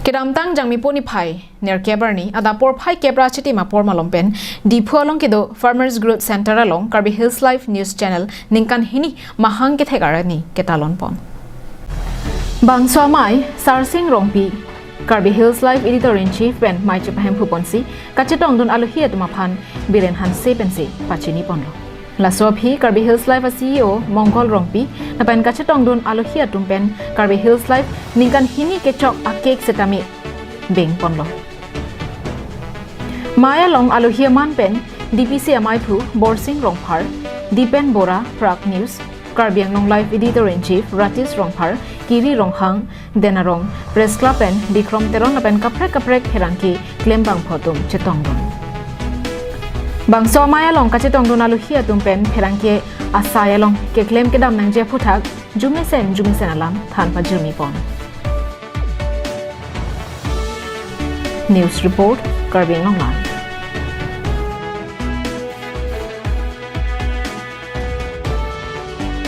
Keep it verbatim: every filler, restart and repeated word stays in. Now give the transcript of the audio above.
Kedamtang Jangmipo niphai nerkep arni adap porphai kep ra chitim apor malom pen Diphu along kedo Farmers Growth Center along Karbi Hills Live News Channel ningkan hini mahang kethek arni ketalon pon. Bangso amei Sarsing Rongpi, Karbi Hills Live Editor in Chief pen mei chepahemphu ponsi kachetongdun alohi atum aphan Biren Hanse pensi pachini ponlo. Laso aphi Karbi Hills Live a-C E O Mongol Rongpi lapen kachetongdun alohi atum pen Karbi Hills Live ningkan hini kechok a-cake setame beng ponlo. Mei along alohi aman pen D P C amaiphu Borsing Rongphar, Dipen Bora, Prag News, Karbi Anglong Live Editor in Chief Ratish Rongphar, Kiri Ronghang, Denarong Press Club pen Bikrom Teron lapen kaprek kaprek pherangke klembangpho atum chetongdun. Bangso amei along kachetongdun alohi atum pen pherangke asai along keklem kedam nangji aphuthak jumesen jumesen alam than pajirmi pon. News Report, Karbi Anglong Live.